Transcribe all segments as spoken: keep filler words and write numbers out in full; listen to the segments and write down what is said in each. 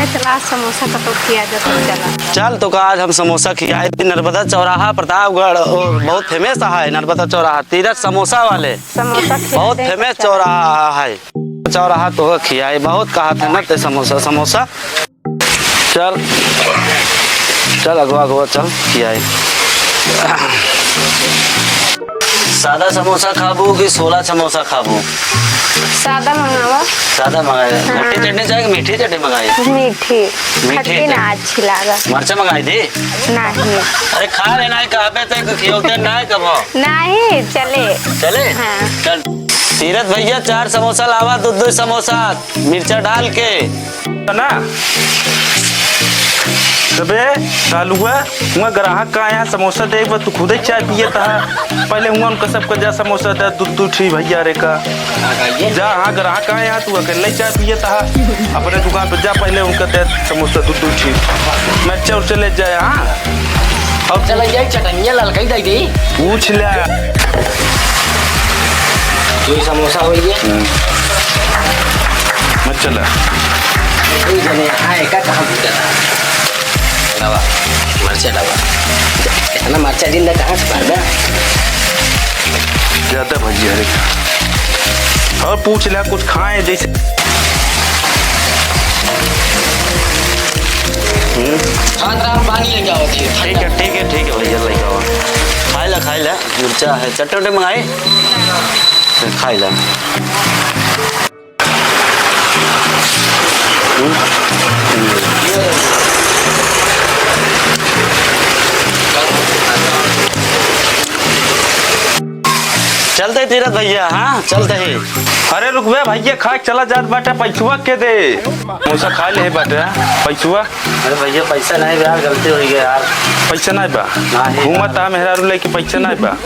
चला, समोसा का तो खिया दे, तो चला। चल, तो का आज हम समोसा खियाए दी। नर्मदा चौराहा, प्रतापगढ़, ओ, बहुत famous है नर्मदा चौराहा, तीरथ समोसा वाले। समोसा खिया बहुत दे, famous चला। चौराहा है। चौराहा तो खियाए, बहुत कहा था ना ते समोसा, समोसा। चल, चल अगवा, अगवा चल, खियाए। सादा समोसा खाबू कि सोला समोसा खाबू? सादा मंगावा। सादा मंगाए। हाँ। मोटी चटनी चाहे कि मीठी चटनी मंगाई? मीठी। मीठी खट्टी ना चटनी। अच्छी लागा। मरचा मंगाई दी? नहीं। अरे खा लेना है, कहबे तो खियोते ना है कबो। नहीं, चले। चले? हाँ। चल। तीरथ भैया, चार समोसा लावा, दो दो समोसा, मिर्चा डाल के। ना। तबे, कालुआ, हुआं ग्राहक का यहाँ समोसा देख बा, तू खुदे चाय पिए तहा। पहले हुआं उनका सबका जा समोसा दे, दू दू ठी भैया रे का। जा, हाँ, ग्राहक का यहाँ तू अकेले चाय पिए तहा। अपने दुकान पे जा, पहले उनका दे समोसा दू दू ठी। मैं चल चले जाए, हाँ। अब चल, ये चटनिया ललकई दे दी। पूछ ले। दो समोसा हो गए। हम्म। मत चला। दो जने आए का कहाँ भूखा था? डावा, मरचा डावा। इतना मरचा जिंदा कहाँ से भर गया? ज्यादा भजिया रे। और पूछ ले, कुछ खाए जैसे। हम्म। खात रहा, पानी लेके आओ जी। ठीक है, ठीक है, ठीक है भैया, लेके आओ। खाई ला, खाई ला। मिर्चा है, चटनी उटनी मंगाई? खाई ला। हम्म? हम्म। चलते तीरथ भैया, हाँ, चलते ही। अरे रुकबे भैया, खा के चला जात बाटे, पैसवा के दे। समोसा खा ले बाटे, पैसवा। अरे भैया, पैसा नहीं बा यार, गलती हो गई यार। पैसा नहीं बा? नहीं घूमत यार। आ मेहरारू लेके पैसा नहीं बा।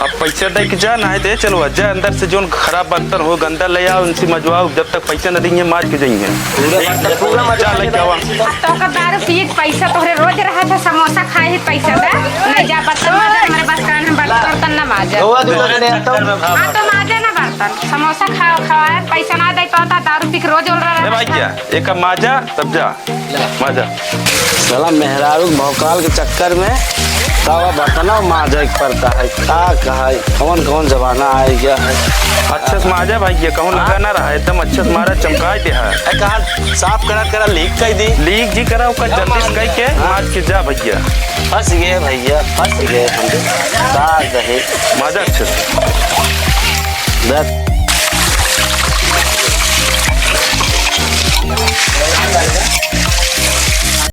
अब पैसा दे के जा, नहीं दे चलवा जा। अंदर से जोन खराब बर्तन हो, गंदा ले आओ, उनसे मजवाओ। जब तक पैसा न देंगे, मार के जाएंगे। पूरा बर्तन, पूरा मजा जा लेके आवा। अब तो का दारू पिए के पैसा तोहरे रोज रहा था, समोसा खाए ही पैसा दे। नहीं जा बर्तन माजा, हमारे बस कान में बर्तन, बर्तन ना माजा। धोआ धोआ के नहीं आता। हाँ तो माजा ना बर्तन, समोसा खा खवाए, पैसा ना दे पाता, दारू पी के रोज उड़ रहा ए है। भाई क्या? एक माजा, तब जा। माजा। साला मेहरारू के भौकाल के चक्कर में तावा बर्तनवा माजे के पड़ता है। का कहा है? कौन कौन जमाना आ गया है? अच्छे से माजा भैया, कहूँ लगा ना रहा, एकदम अच्छे से मारा, चमकाई दे है। ए, कहा साफ करा, करा, लीक कई दी। लीक जी करा, ओकर जल्दी से कई के हाँ। माज के जा भैया। फंस गए भैया, फंस गए हम। का कहे? माजा अच्छे से। बस।